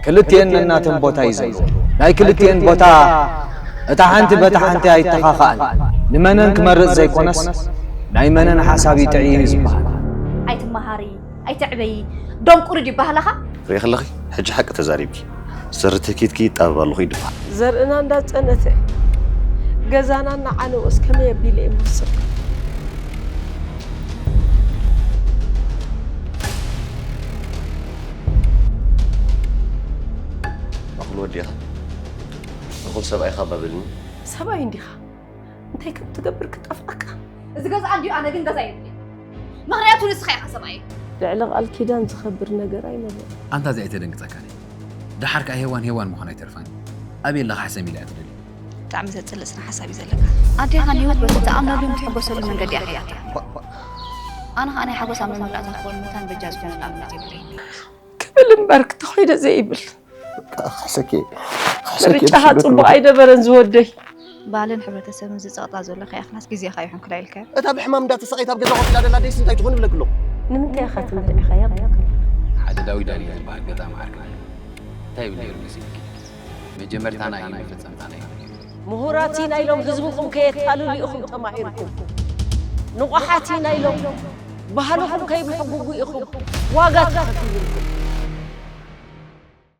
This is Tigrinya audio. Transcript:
ክልቲኤን ነናተን ቦታ እዩ ዘለዎ። ናይ ክልቲኤን ቦታ እታ ሓንቲ በታ ሓንቲ ኣይተኻኽኣን። ንመነን ክመርጽ ዘይኮነስ ናይ መነን ሓሳብ ይጥዒ እዩ ዝበሃል። ኣይትመሃሪ ኣይትዕበዪ ደንቁሪ ድዩ ባህላኻ? ርኢ ከለኺ ሕጂ ሓቂ ተዛሪብኪ። ዘርተኪትኪ ይጣበብ ኣለኹ ይድፋ። ዘርእና እንዳጸነተ ገዛና እናዓነወስ ከመይ ኣቢለ እየ ምወሰድ? እኹል ወዲኻ እኹል ሰብኣይኻ ባበልኒ። ሰብኣይ እንዲኻ እንታይ ከም ትገብር ክጠፍኣካ። እዚ ገዛ እንዲዩ ኣነ ግን ገዛ የብለይ። ምኽንያቱ ንስኻ ኢኻ ሰብኣይ። ልዕሊ ቃል ኪዳን ዝኸብር ነገር ኣይነበረ። ኣንታ እዚኣ ኣይተደንግጸካን። ደሓር ከኣ ሄዋን ሄዋን ምዃን ኣይተርፋን። ኣበይ ኣለኻ ሕሰም ኢላ እያ ትደሊ። ብጣዕሚ ዘጽልእ ስነ ሓሳብ እዩ ዘለካ። ኣዴኻ ንህይወት በቲ ትኣምነሉን ትሕጎሰሉ መንገዲ እያ ሒዛታ። ኣነ ኸኣ ናይ ሓጎሳ መመላእታ ክኸውን ምውታን በጃ ዝኾነላ እምነት የብለይን። ክብል እምበር ክተኾይደ ዘይብል ካሕሰኪ ምርጫኻ ጽቡቕ ኣይነበረን ዝወደይ። ባህልን ሕብረተሰብን ዝጸቕጣ ዘሎ ከይኣኽላስ ግዜኻ ይኹን ክላይልካዮ። እታ ብሕማም እንዳተሳቐየት ኣብ ገዛ ኮፍ ኢላ ደላ ደይስ እንታይ ትኾን ይብለኪ ኣለኹ። ንምንታይ ኢኻ ትምርዕኻያ ብለካ? ሓደ ዳዊት ዳንኤል ዝበሃል ገጣሚ ዓርክና እዩ። እንታይ ይብል ነይሩ መሲልኪ? መጀመርታና እዩ መፈጸምታና እዩ። ምሁራት ኢና ኢሎም ህዝብኹም ከየታልሉ ኢኹም ተማሂርኩም። ንቑሓት ኢና ኢሎም ባህልኹም ከይብሕጉጉ ኢኹም ዋጋ ተኸፊሉልኩም።